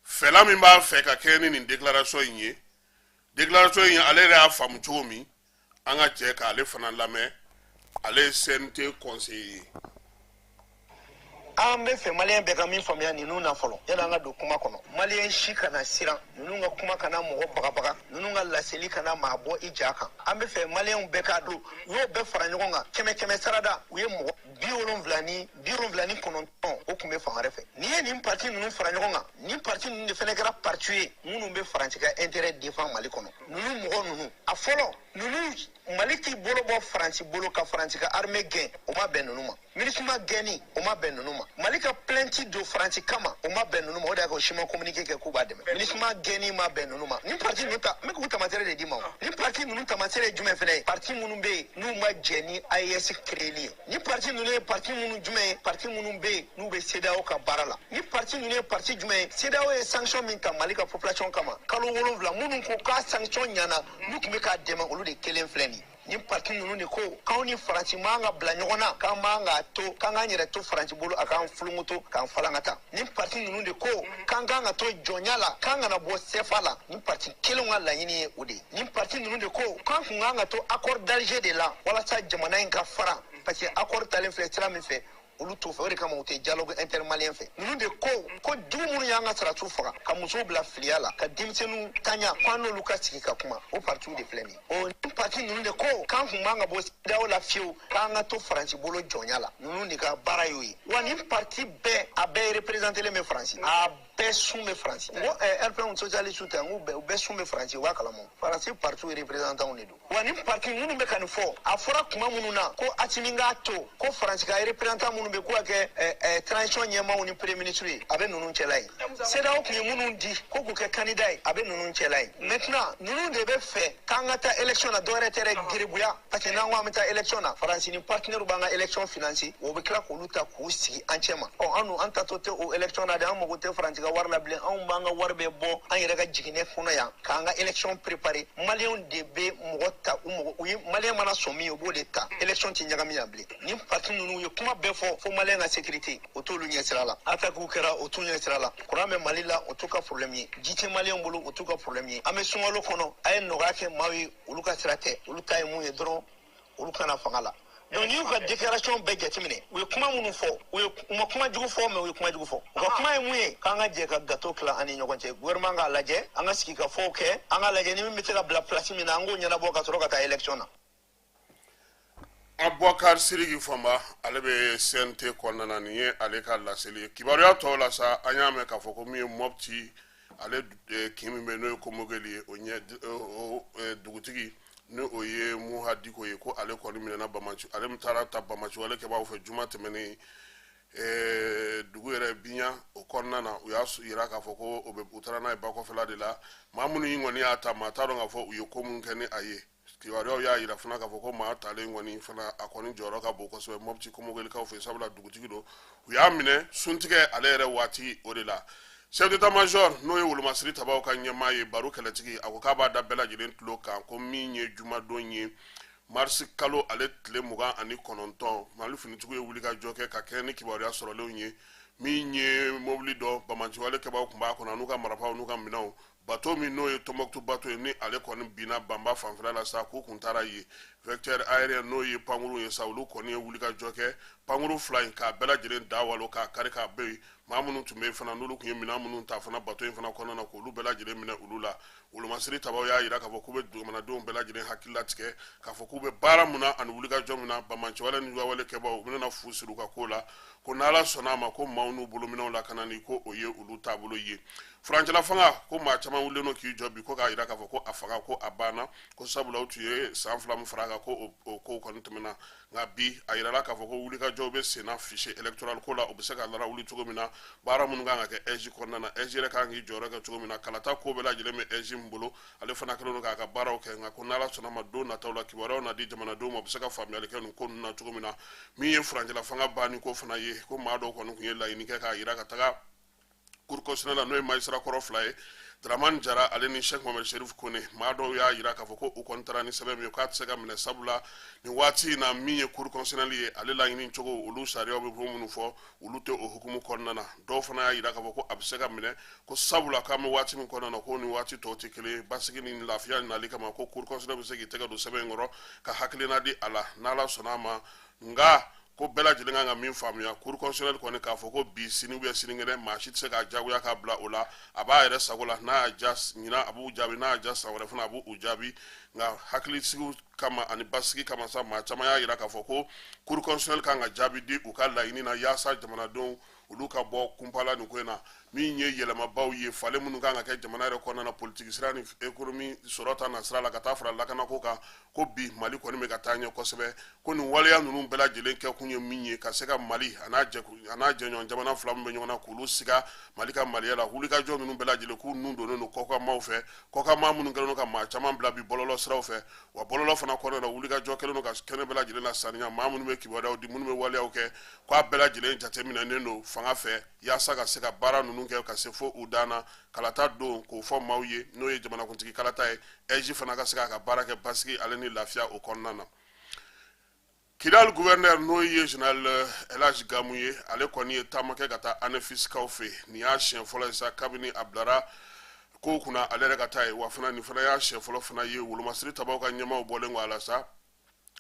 fɛla min b'a fɛ ka kɛ ni nin déclaration in ye. Déclaration in, ale yɛrɛ y'a faamu cogo min, an ka jɛ k'ale fana lamɛn. Ale ye CNT conseiller ye. An bɛ fɛ maliyɛn bɛɛ ka min faamuya ninnu na fɔlɔ, yanni an ka don kuma kɔnɔ, maliyɛn si kana siran ninnu ka kuma, kana mɔgɔ bagabaga, ninnu ka laseli kana maa bɔ i ja kan. An bɛ fɛ maliyɛnw bɛɛ k'a don, u y'o bɛɛ fara ɲɔgɔn kan, kɛmɛ kɛmɛ sarada, u ye mɔgɔ 79 79, o tun bɛ fan wɛrɛ fɛ. N'i ye nin parti ninnu fara ɲɔgɔn kan, nin parti ninnu de fana kɛra parti ye minnu bɛ Faransi ka intérêt défend Mali kɔnɔ. Ninnu mɔgɔ ninnu, a fɔlɔ ninnu, Mali t'i bolo bɔ Faransi bolo ka Faransi ka armée gɛn, o ma bɛn ninnu ma. MINUSMA gɛnni, o ma bɛn ninnu ma. Mali ka plainte don Faransi kama, o ma bɛn ninnu ma. O de y'a kɛ o si ma communiqué kɛ k'u b'a dɛmɛ. MINUSMA gɛnni ma bɛn ninnu ma. Nin parti ninnu ta, n bɛ k'u tamaseere de d'i ma. O nin parti ninnu tamaseere ye jumɛn fɛnɛ ye? Parti minnu bɛ yen n'u ma jɛ ni AES créeli ye. Ni parti ninnu ye parti minnu jumɛn ye? Parti minnu bɛ yen n'u bɛ CEDEAO ka baara la. Ni parti ninnu ye parti jumɛn ye? CEDEAO ye sanction min ta Mali ka population kama kalo 7, minnu ko k'a sanction ɲana, n'u tun bɛ k'a dɛmɛ, olu de kelen filɛ nin ye. Nin parti ninnu de ko k'anw ni Faransi man ka bila ɲɔgɔn na, k'an man k'a to k'an k'an yɛrɛ to Faransi bolo, a k'an fulunguto k'an falan ka taa. Nin parti ninnu de ko k'an kan ka to jɔnya la, k'an kana bɔ CFA la. Nin parti kelenw ka laɲini ye o de ye. Nin parti ninnu de ko k'an kun kan ka to accord d'Alger de la walasa jamana in ka fara, parce que accord talen filɛ sira min fɛ, olu t'o fɛ. O de kama u tɛ dialogue intermalien fɛ. Ninnu de ko ko jugu minnu y'an ka sarasiw faga, ka musow bila filiya la, ka denmisɛnninw taɲa, ko an n'olu ka sigi ka kuma, o partiw de filɛ nin ye. O nin parti ninnu de ko k'an kun man ka bɔ CEDEAO la fiyewu, k'an ka to Faransi bolo jɔnya la. Ninnu de ka baara y'o ye. Wa nin parti bɛɛ, a bɛɛ représentélen bɛ Faransi, a bɛɛ sun bɛ Faransi. N ko RPM socialiste tɛ, n k'u bɛɛ, u bɛɛ sun bɛ Faransi, u b'a kalama. Faransi parti représentants de don. Wa nin parti minnu bɛ ka nin fɔ, a fɔra tuma minnu na ko Asimi k'a to ko Faransi ka représentant minnu bɛ k'u ka kɛ transition ɲɛmaaw ni premier ministre ye, a bɛ ninnu cɛla ye. CEDEAO tun ye minnu di ko k'u kɛ candidat ye, a bɛ ninnu cɛla ye. Maintenant, ninnu de bɛ fɛ k'an ka taa élection na. Dɔwɛrɛ tɛ dɛ, gerebuya, parce que n'an ko an bɛ taa élection na, Faransi ni partenaire b'an ka élection financer, o bɛ tila k'olu ta k'u sigi an cɛ ma. Ɔ, an dun, an tatɔ tɛ o élection na dɛ. An mago tɛ Faransi ka wari la bilen. Anw b'an ka wari bɛɛ bɔ an yɛrɛ ka jiginɛ kɔnɔ yan k'an ka élection préparer. Maliyɛnw de bɛ mɔgɔ ta, u mɔgɔ u ye, maliyɛn mana sɔn min ye, u b'o de ta. Élection tɛ ɲagami yan bilen. Nin parti ninnu ye kuma bɛɛ fɔ fo maliyɛn ka sécurité, o t'olu ɲɛ sira la. Attaque kɛra, o t'u ɲɛ sira la. Courant bɛ Mali la, o t'u ka problème ye. Ji tɛ maliyɛn bolo, o t'u ka problème ye. An bɛ sunkalo kɔnɔ, a ye nɔgɔya kɛ maaw ye, olu ka sira tɛ. Olu ta ye mun ye dɔrɔn? Olu kana fanga la. Donc n'i y'u ka déclaration bɛɛ jateminɛ, u ye kuma minnu fɔ, u ye, u ma kuma jugu fɔ, mais u ye kuma jugu fɔ. U ka kuma ye mun ye? K'an ka jɛ ka gâteau tila an ni ɲɔgɔn cɛ. Gouvernement k'a lajɛ, an ka sigi ka fɔw kɛ, an k'a lajɛ ni min bɛ se ka bila place min na, an k'o ɲɛnabɔ ka sɔrɔ ka taa élection na. Abubakar Siriki Fɔnba, ale bɛ CNT kɔnɔna na. Nin ye ale ka laseli ye. Kibaruya tɔw la sa, an y'a mɛn k'a fɔ ko min ye Mɔpti ale, kin min bɛ yen n'o ye Komogeli ye, o ɲɛ o dugutigi ni o ye Muha Diko ye, ko ale kɔni minɛna bamaci, ale min taara ta bamaci wale kɛbaaw fɛ juma tɛmɛnen, dugu yɛrɛ Biɲa o kɔnɔna na. U y'a yira k'a fɔ ko o bɛ u taara n'a ye bakɔfɛla de la. Maa minnu yi kɔni y'a ta, maa t'a dɔn k'a fɔ u ye ko mun kɛ ni a ye. Kibaruyaw y'a yira fana k'a fɔ ko maa talen kɔni fana, a kɔni jɔyɔrɔ ka bon kosɛbɛ Mɔpti Komogelikaw fɛ, sabula dugutigi don. U y'a minɛ suntigɛ ale yɛrɛ waati o de la. Chef d'état major, n'o ye wolomasiri tabaw ka ɲɛmaa ye, Baro Kɛlɛtigi, a ko k'a b'a da bɛɛ lajɛlen tulo kan ko min ye jumadon ye, marisi kalo ale tile 29, Mali finitigiw ye wulikajɔ kɛ ka kɛ ni kibaruya sɔrɔlenw ye. Min ye mobili dɔ banbaanciwale kɛbaaw tun b'a kɔnɔ, n'u ka marifaw n'u ka minɛnw, bato min n'o ye Tɔnbɔkutu bato ye, ni ale kɔni binna Banba fanfɛla la sa, k'u kun taara yen. Vecteur aérien, n'o ye pankuru ye sa, olu kɔni ye wulikajɔ kɛ, pankuru fila in k'a bɛɛ lajɛlen da walo k'a kari k'a bɔ yen. Maa minnu tun bɛ yen fana, n'olu tun ye minɛn minnu ta fana bato in fana kɔnɔna na, k'olu bɛɛ lajɛlen minɛ olu la. Wolomasiri tabaw y'a jira k'a fɔ k'u bɛ jamanadenw bɛɛ lajɛlen hakili latigɛ k'a fɔ k'u bɛ baara mun na ani wulikajɔ min na, banbaanciwale ni juguwale kɛbaw, u bɛna fu siri u ka ko la, ko n'Ala sɔnna a ma, ko maaw n'u bolominɛw lakanani, ko o ye olu taabolo ye. Furancɛla fanga ko maa caman wulilen don k'i jɔ bi, ko k'a jira k'a fɔ ko a fanga ko a banna, ko sabula u tun ye san 2 min fara a kan, ko o kow kɔni tɛmɛna. Nka bi a yirala k'a fɔ ko wulikajɔw bɛ senna fichier électoral ko la, o bɛ se ka larawuli cogo min na, baara minnu kan ka kɛ AIGE kɔnɔna na, AIGE yɛrɛ kan k'i jɔyɔrɔ kɛ cogo min na, kalata ko bɛɛ lajɛlen bɛ AIGE min bolo, ale fana kɛlen don k'a ka baaraw kɛ. Nka ko n'Ala sɔnna ma, don nataw la kibaruyaw na di jamanadenw ma, u bɛ se ka faamuyali kɛ nin ko ninnu na cogo min na. Min ye furancɛla fanga banni ko fana ye, ko maa dɔw kɔni tun ye laɲini kɛ k'a yira ka taga cour constitutionnelle la, n'o ye magistrat kɔrɔ fila ye, Dramane Jara ale ni Cheikh Mohamed Cherif Kone. Maa dɔw y'a yira k'a fɔ ko u kɔni taara ni sɛbɛn min ye, k'a tɛ se ka minɛ, sabula nin waati in na, min ye cour constitutionnelle ye, ale laɲini cogo, olu sariyaw bɛ ko minnu fɔ, olu tɛ o hukumu kɔnɔna na. Dɔw fana y'a yira k'a fɔ ko a bɛ se ka minɛ, ko sabula k'an bɛ waati min kɔnɔna na, ko ni waati tɔw tɛ kelen ye, basigi ni lafiya nali kama, ko cour constitutionnelle bɛ se k'i tɛgɛ don sɛbɛn in kɔrɔ ka hakilina di a la, n'Ala sɔnna a ma. Nka ko bɛɛ lajɛlen kan ka min faamuya, cour constitutionnelle kɔni k'a fɔ ko bi, sini ou bien sinikɛnɛ, maa si tɛ se k'a jagoya k'a bila o la. A b'a yɛrɛ sago la, n'a y'a ja ɲinan a b'u jaabi, n'a y'a ja san wɛrɛ fana a b'u jaabi. Nka hakilisigi kama ani basigi kama sa, maa caman y'a yira k'a fɔ ko cour constitutionnelle kan ka jaabi di u ka laɲini na, yaasa jamanadenw olu ka bɔ kunpala nin ko in na. Min ye yɛlɛmabaw ye, falen minnu kan ka kɛ jamana yɛrɛ kɔnɔna na, politiki sira ni économie sɔrɔ ta na sira la, ka taa fara lakanako kan, ko bi Mali kɔni bɛ ka taa ɲɛ kosɛbɛ. Ko nin waleya ninnu bɛɛ lajɛlen kɛkun ye min ye, ka se ka Mali a n'a jɛɲɔgɔn jamana fila min bɛ ɲɔgɔn na, k'olu siga Mali ka maliya la. Wulikajɔ ninnu bɛɛ lajɛlen, k'u nun donnen don kɔkanmaaw fɛ, kɔkanmaa minnu kɛlen don ka maa caman bila bi bɔlɔlɔ siraw fɛ. Wa bɔlɔlɔ fana kɔnɔna na, wulikajɔ kɛlen don ka kɛnɛ bɛɛ lajɛlen na saniya, maa minnu bɛ kibaruyaw di, minnu bɛ waleyaw kɛ, k'a bɛɛ lajɛlen jateminɛnen don fanga fɛ, yaasa ka se ka baara ninnu kɛ ka se fo u dan na. Kalata don, k'o fɔ maaw ye, n'o ye jamanakuntigi kalata ye, AIGE fana ka se k'a ka baara kɛ basigi ale ni lafiya o kɔnɔna na. Kidal gouverneur, n'o ye général Elhadj Gamu ye, ale kɔni ye taama kɛ ka taa Anefisikaw fɛ. Nin y'a siɲɛ fɔlɔ ye sa kabini a bilara kow kunna, ale yɛrɛ ka taa ye. Wa fana nin fana y'a siɲɛ fɔlɔ fana ye wolomasiri tabaw ka ɲɛmaaw bɔlen kɔ a la sa,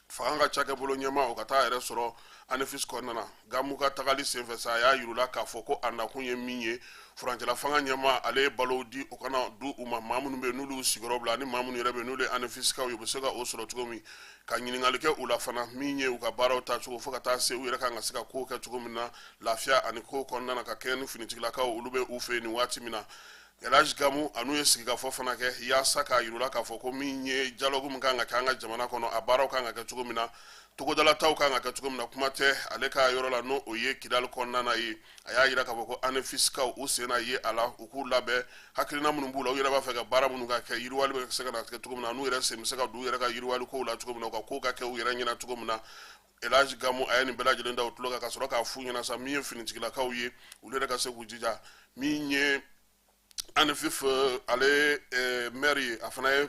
fanga ka cakɛbolo ɲɛmaa, o ka taa yɛrɛ sɔrɔ Anefis kɔnɔna na. Gamu ka tagali senfɛ sa, a y'a yirula k'a fɔ ko a nakun ye min ye, furancɛla fanga ɲɛmaa, ale ye balow di o kana di u ma, maa minnu bɛ yen n'olu y'u sigiyɔrɔ bila, ani maa minnu yɛrɛ bɛ yen n'olu ye Anefisikaw ye, u bɛ se ka o sɔrɔ cogo min, ka ɲininkali kɛ u la fana min ye u ka baaraw taacogo, fo ka taa se u yɛrɛ kan ka se ka kow kɛ cogo min na lafiya ani kow kɔnɔna na, ka kɛɲɛ ni finitigilakaw olu bɛ u fɛ yen nin waati min na. Elhadj Gamu a n'u ye sigikafɔ fana kɛ, yaasa k'a yirula k'a fɔ ko min ye dialogue min kan ka kɛ an ka jamana kɔnɔ, a baaraw kan ka kɛ cogo min na, togodalataw kan ka kɛ cogo min na, kuma tɛ ale ka yɔrɔ la, n'o o ye Kidali kɔnɔna na ye. A y'a yira k'a fɔ ko Anefisikaw u sen na ye a la, u k'u labɛn, hakilina minnu b'u la, u yɛrɛ b'a fɛ ka baara minnu ka kɛ, yiriwali bɛ se ka na kɛ cogo min na, n'u yɛrɛ sen bɛ se ka don u yɛrɛ ka yiriwali kow la cogo min na, u ka kow ka kɛ u yɛrɛ ɲɛna cogo min na. Elhadj Gamu a ye nin bɛɛ lajɛlen da u tulo kan, ka sɔrɔ k'a f'u ɲɛna sa, min ye finitigilakaw ye, olu yɛrɛ ka se k'u jija. Min ye Anefif ale maire ye, a fana ye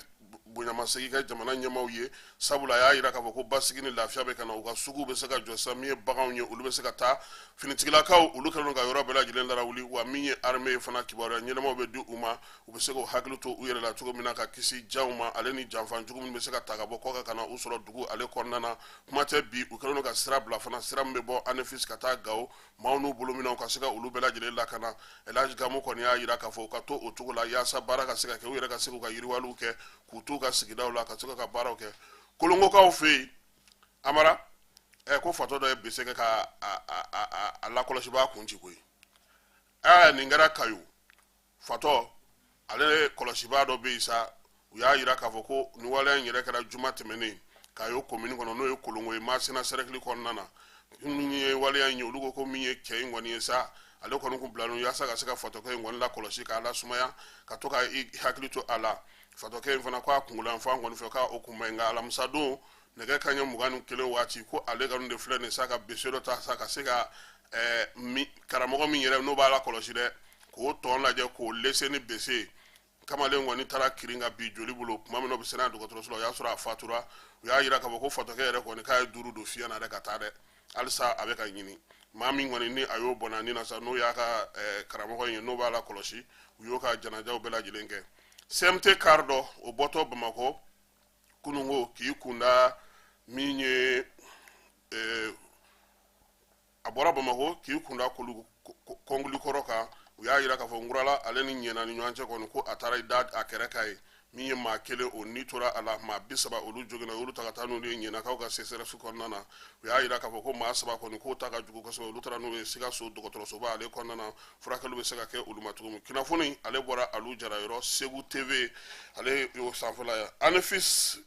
bonyamasegin kɛ jamana ɲɛmaaw ye, sabula a y'a yira k'a fɔ ko basigi ni lafiya bɛ ka na, u ka suguw bɛ se ka jɔ sisan, min ye baganw ye, olu bɛ se ka taa, finitigilakaw olu kɛlen don ka yɔrɔ bɛɛ lajɛlen larawuli. Wa min ye armée ye fana, kibaruya ɲɛnamaw bɛ di u ma, u bɛ se k'u hakili to u yɛrɛ la cogo min na, ka kisi janw ma ale ni janfa jugu minnu bɛ se ka ta ka bɔ kɔkan ka na u sɔrɔ dugu ale kɔnɔna na. Kuma tɛ bi u kɛlen don ka sira bila fana, sira min bɛ bɔ Anefis ka taa Gawo, maaw n'u bolominɛnw ka se ka olu bɛɛ lajɛlen lakana. Elhadj Gamu kɔni y'a yira k'a fɔ u ka to o cogo la, yaasa baara ka se ka kɛ, u yɛrɛ ka se k'u ka yiriwaliw kɛ, k'u t'u ka sigidaw la, ka se ka baaraw kɛ. Kolongokaw fɛ yen, Amara, ko fatɔ dɔ ye bese kɛ ka a lakɔlɔsibaa kun ci koyi. Nin kɛra Kayo. Fatɔ ale kɔlɔsibaa dɔ bɛ yen sa, u y'a yira k'a fɔ ko nin waleya in yɛrɛ kɛra juma tɛmɛnen Kayo komini kɔnɔ, n'o ye Kolongo ye, Masina sɛrɛkili kɔnɔna na. Minnu ye waleya in ye, olu ko ko min ye cɛ in kɔni ye sa, ale kɔni kun bilalen yaasa ka se ka fatɔkɛ in kɔni lakɔlɔsi, k'a lasumaya, ka to ka i hakili to a la. Fatɔkɛ in fana ko a kunkolo yanfan kɔni fɛ, k'a o kun ma ɲi. Nka alamisa don nɛgɛ kanɲɛ 21 waati, ko ale kɔni de filɛ nin sa ka bese dɔ ta sa, ka se ka karamɔgɔ min yɛrɛ n'o b'a la kɔlɔsi dɛ, k'o tɔn lajɛ, k'o lese ni bese. Kamalen kɔni taara kirin ka bin joli bolo tuma min na u bɛ se n'a ye dɔgɔtɔrɔso la, o y'a sɔrɔ a fatura. U y'a yira k'a fɔ ko fatɔkɛ yɛrɛ kɔni k'a ye duuru don fiɲɛ na dɛ ka taa dɛ. Halisa a bɛ ka ɲini. Maa min kɔni ni a y'o bɔnɛ ni na sa, n'o y'a ka karamɔgɔ ye, n'o b'a la kɔlɔsi, u y'o ka janajaw bɛɛ lajɛlen kɛ. CMT car dɔ, o bɔtɔ Bamakɔ kununko k'i kunda min ye, a bɔra Bamakɔ k'i kunda Kɔnkulikɔrɔ kan. U y'a yira k'a fɔ Nkurala ale ni Ɲɛna ni ɲɔgɔn cɛ kɔni, ko a taara i da a kɛrɛ kan ye. Min ye maa kelen, o ni tora a la. Maa 30, olu joginna, olu ta ka taa n'olu ye Ɲɛnakaw ka CSRéf kɔnɔna na. U y'a yira k'a fɔ ko maa 3 kɔni, k'o ta ka jugu kosɛbɛ. Olu taara n'u ye Sikaso dɔgɔtɔrɔsoba ale kɔnɔna na, furakɛliw bɛ se ka kɛ olu ma cogo min. Kunnafoni ale bɔra Alu Jara yɔrɔ, Segu TV ale y'o sanfɛla ye. Anefis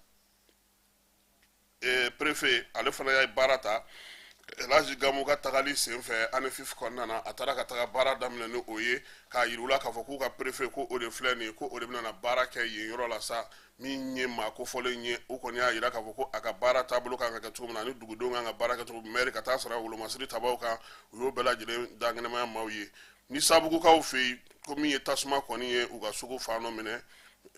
préfet, ale fana y'a baara ta Elhaji Gamu ka tagali senfɛ Anefif kɔnɔna na. A taara ka taga baara daminɛ ni o ye, k'a yira u la k'a fɔ k'u ka préfet, ko o de filɛ nin ye, ko o de bɛna baara kɛ yen yɔrɔ la sa. Min ye maa kofɔlen ye, o kɔni y'a yira k'a fɔ ko a ka baara taabolo kan ka kɛ cogo min na, ani dugudenw kan ka baara kɛ cogo min, maire ka taa sara wolomasiri tabaw kan, u y'o bɛɛ lajɛlen dankɛnɛmaya maaw ye. Ni Sabugukaw fɛ yen, ko min ye tasuma kɔni ye u ka sugu fan dɔ minɛ,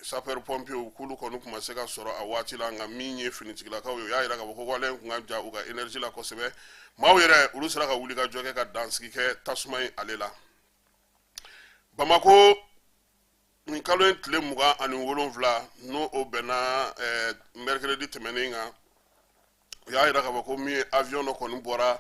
sapeur pompier k'olu kɔni tun ma se ka sɔrɔ a waati la. Nka min ye finitigilakaw ye, u y'a yira k'a fɔ ko wale in tun ka ja u ka énergie la kosɛbɛ. Maaw yɛrɛ, olu sera ka wuli ka jɔ kɛ ka dansigi kɛ tasuma in ale la. Bamako, nin kalo in tile 27, n'o o bɛnna mercredi tɛmɛnen kan, u y'a yira k'a fɔ ko min ye avion dɔ kɔni bɔra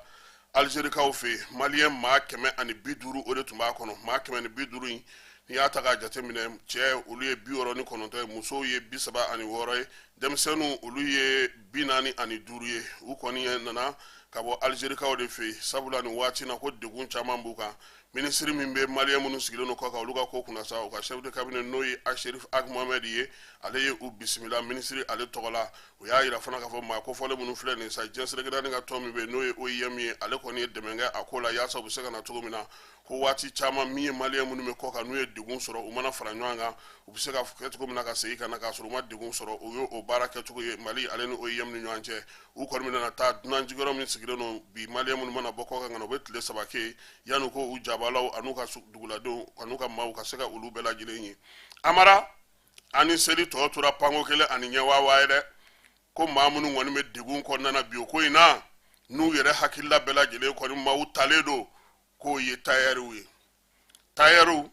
Algerikaw fɛ yen, maliyɛn maa 150 o de tun b'a kɔnɔ. Maa 150 in, n'i y'a ta k'a jateminɛ, cɛ olu ye 69 ye, musow ye 36 ye, denmisɛnninw olu ye 45 ye. U kɔni nana ka bɔ Algerikaw de fɛ yen, sabula nin waati na ko degun caman b'u kan. Minisiri min bɛ maliyɛn minnu sigilen don kɔ kan, olu ka ko kunna sa, u ka chef de cabinet, n'o ye Acherif Ag Mohamed ye, ale ye u bisimila minisiri ale tɔgɔ la. U y'a yira fana k'a fɔ maa kofɔlen minnu filɛ nin sa, diɲɛ seleke naani ka tɔn min bɛ yen, n'o ye OIM ye, ale kɔni ye dɛmɛ kɛ a ko la yaasa u bɛ se ka na cogo min na. Ko waati caman, min ye maliyɛn minnu bɛ kɔ kan, n'u ye degun sɔrɔ, u mana fara ɲɔgɔn kan, u bɛ se ka kɛ cogo min na ka segin ka na k'a sɔrɔ u ma degun sɔrɔ, u ye o baara kɛcogo ye Mali ale ni OIM ni ɲɔgɔn cɛ. U kɔni bɛna taa dunanjigiyɔrɔ min sigilen don bi, maliyɛn minnu mana bɔ kɔ kan ka na, u bɛ tile 3 kɛ yen yanni ko u jabalaw an'u ka duguladenw an'u ka maaw ka se ka olu bɛɛ lajɛlen ye. Amara, ani seli tɔ tora panko kelen ani ɲɛwaawa ye dɛ. Ko maa minnu kɔni bɛ degun kɔnɔna na bi o ko in na, n'u yɛrɛ hakilila bɛɛ lajɛlen kɔni maaw talen don, k'o ye tayɛriw ye. Tayɛriw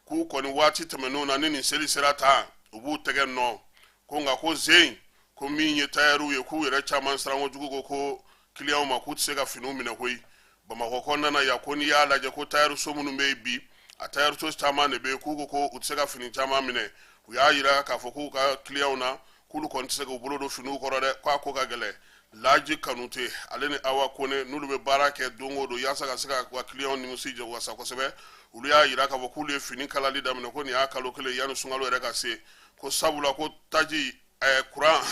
k'u kɔni waati tɛmɛnenw na, ni nin seli sera ta, u b'u tɛgɛ nɔ ko. Nka ko zen ko min ye tayɛriw ye, k'u yɛrɛ caman siran kojugu, ko ko kiliyanw ma k'u tɛ se ka finiw minɛ koyi. Bamakɔ kɔnɔna na yan ko n'i y'a lajɛ ko tayɛriso minnu bɛ yen bi, a tayɛriso caman de bɛ yen k'u ko ko u tɛ se ka fini caman minɛ. U y'a yira k'a fɔ k'u ka kiliyanw na k'olu kɔni tɛ se k'u bolo don finiw kɔrɔ dɛ, k'a ko ka gɛlɛn. Laji Kanute ale ni Awa Kone, n'olu bɛ baara kɛ don o don yaasa ka se ka ka kiliyanw nimisi wasa kosɛbɛ, olu y'a yira k'a fɔ k'olu ye fini kalali daminɛ ko nin y'a kalo kelen yanni sunkalo yɛrɛ ka se, ko sabula ko taji kuran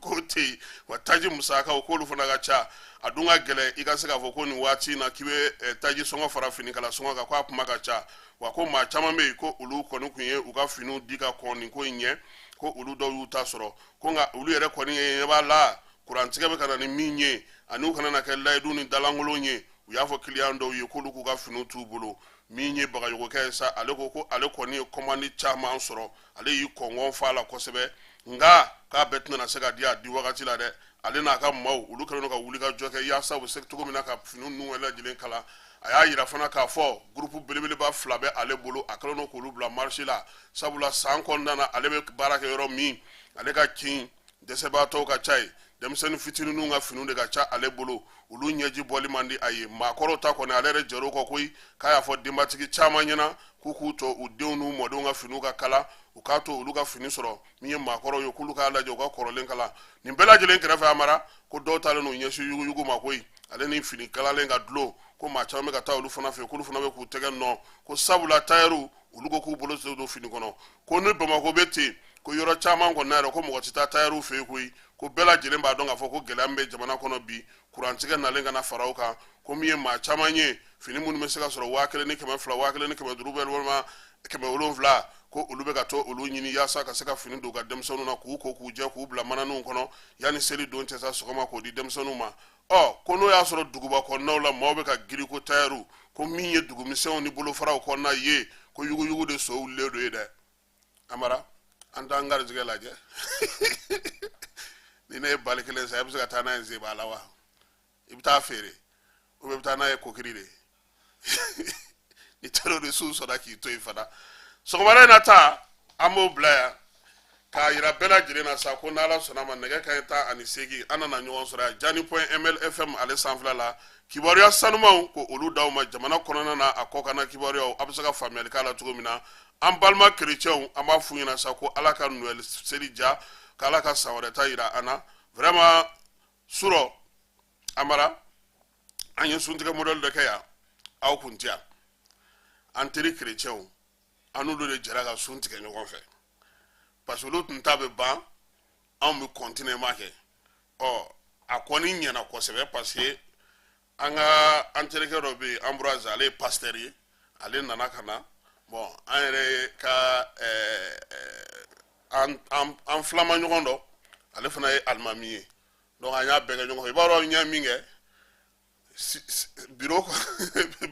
ko tɛ yen, wa taji musakaw k'olu fana ka ca. A dun ka gɛlɛn i ka se k'a fɔ ko nin waati in na k'i bɛ taji sɔngɔ fara finikala sɔngɔ kan, k'a kuma ka ca. Wa ko maa caman bɛ yen ko olu kɔni tun ye u ka finiw di ka kɔn nin ko in ɲɛ, ko olu dɔw y'u ta sɔrɔ, ko nka olu yɛrɛ kɔni ye ɲɛ b'a la kurantigɛ bɛ ka na ni min ye, ani u kana na kɛ layidu ni dalankolon ye. U y'a fɔ kiliyan dɔw ye k'olu k'u ka finiw t'u bolo. Min ye bagayɔgɔkɛ ye sa, ale ko ko ale kɔni ye kɔmandi caman sɔrɔ, ale y'i kɔngɔn fa la kosɛbɛ, nka k'a bɛɛ tɛna se ka di a di wagati la dɛ. Ale n'a ka maaw, olu kɛlen don ka wuli ka jɔ kɛ yaasa u bɛ se cogo min na ka fini ninnu bɛɛ lajɛlen kala. A y'a yira fana k'a fɔ gurupu belebeleba 2 bɛ ale bolo, a kɛlen don k'olu bila marisi la, sabula san kɔnɔna na ale bɛ baara kɛ yɔrɔ min, ale ka kin dɛsɛbaatɔw ka ca yen, denmisɛnnin fitininw ka finiw de ka ca ale bolo, olu ɲɛji bɔli man di a ye. Maakɔrɔw ta kɔni, ale yɛrɛ jɛr'o kɔ koyi, k'a y'a fɔ denbatigi caman ɲɛna k'u k'u to u denw n'u mɔdenw ka finiw ka kala, u k'a to olu ka fini sɔrɔ. Min ye maakɔrɔw ye, k'olu k'a lajɛ u ka kɔrɔlen kala. Nin bɛɛ lajɛlen kɛrɛfɛ, Amara, ko dɔw taalen n'u ɲɛsin yuguyugu ma koyi, ale ni fini kalalen ka dulon, ko maa caman bɛ ka taa olu fana fɛ, k'olu fana bɛ k'u tɛgɛ nɔ, ko sabula tayɛriw olu ko k'u bolo don fini kɔnɔ. Ko ni Bamakɔ bɛ ten, ko yɔrɔ caman kɔni yɛrɛ, ko mɔgɔ tɛ taa tayɛriw fɛ yen koyi, ko bɛɛ lajɛlen b'a dɔn k'a fɔ ko gɛlɛya min bɛ jamana kɔnɔ bi, kurantigɛ nalen ka na fara o kan, ko min ye maa caman ye, fini minnu bɛ se ka sɔrɔ 1200, 1500 bɛ walima 700, ko olu bɛ ka to olu ɲini yaasa ka se ka fini don u ka denmisɛnninw na, k'u ko k'u jɛ, k'u bila mananiw kɔnɔ yanni seli don cɛ sa sɔgɔma, k'o di denmisɛnninw ma. Ɔ ko n'o y'a sɔrɔ duguba kɔnɔnaw la maaw bɛ ka giri ko tayɛriw, ko min ye dugumisɛnw ni bolofaraw kɔnɔna ye, ko yuguyugu de so wulilen don ye dɛ. Amara, an t'an garijɛgɛ lajɛ. Ni ne ye bali kelen san, i bɛ se ka taa n'a ye Nzeba la wa? I bɛ taa feere ou bien i bɛ taa n'a ye Kokiri de? Ni terroriste sɔnna k'i to yen fana. Sɔgɔmada in na ta, an b'o bila yan k'a yira bɛɛ lajɛlen na sa ko n'Ala sɔnna ma, nɛgɛ kanɲɛ 18, an nana ɲɔgɔn sɔrɔ yan Jani point MLFM ale sanfɛla la, kibaruya sanumanw ko olu d'aw ma jamana kɔnɔna na, a kɔkanna kibaruyaw, a bɛ se ka faamuyali k'a la cogo min na. An balima kerecɛnw, an b'a f'u ɲɛna sa ko Ala ka Noël seli diya, k'Ala ka san wɛrɛ ta yira an na. Vraiment, surɔ Amara, an ye suntigɛ modèle dɔ kɛ yan, aw kun tɛ yan. An teri kerecɛnw, an n'olu de jɛra ka sun tigɛ ɲɔgɔn fɛ, parce que olu tun ta bɛ ban, anw bɛ continuer kɛ. Ɔ, a kɔni ɲɛna kosɛbɛ, parce que an ka an terikɛ dɔ bɛ yen, Ambroise, ale ye pasteur ye, ale nana ka na. Bon, an yɛrɛ ka an filama ɲɔgɔn dɔ, ale fana ye alimami ye. Donc an y'a bɛɛ kɛ ɲɔgɔn fɛ. I b'a dɔn n ye min kɛ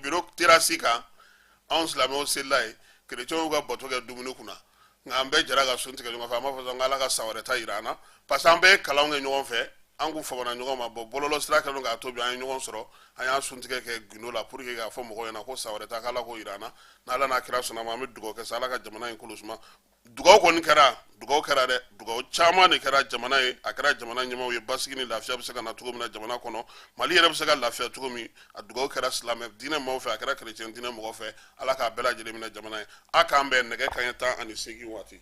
bureau terrasse kan, anw silamɛw selila yen, kerecɛnw ka bato kɛ dumuni kunna, nka an bɛɛ jɛra ka sun tigɛ ɲɔgɔn fɛ. An b'a fɔ ko Ala ka san wɛrɛ ta yira an na, parce que an bɛɛ ye kalanw kɛ ɲɔgɔn fɛ, an k'u famana ɲɔgɔn ma. Bɔn, bɔlɔlɔ sira kɛlen k'a to bi an ye ɲɔgɔn sɔrɔ, an y'a suntigɛ kɛ gundo la pour que k'a fɔ mɔgɔw ɲɛna ko san wɛrɛ ta, k'Ala k'o yira an na. N'Ala n'a kira sɔnna ma, an bɛ dugawu kɛ sa, Ala ka jamana in kolo suma. Dugawu kɔni kɛra, dugawu kɛra dɛ, dugawu caman de kɛra jamana ye, a kɛra jamana ɲɛmaaw ye, basigi ni lafiya bɛ se ka na cogo min na jamana kɔnɔ, Mali yɛrɛ bɛ se ka lafiya cogo min. A dugawu kɛra silamɛ diinɛ maaw fɛ, a kɛra kerecɛn diinɛ mɔgɔw fɛ. Ala k'a bɛɛ lajɛlen minɛ jamana ye. A k'an bɛn nɛgɛ kanɲɛ 18 waati.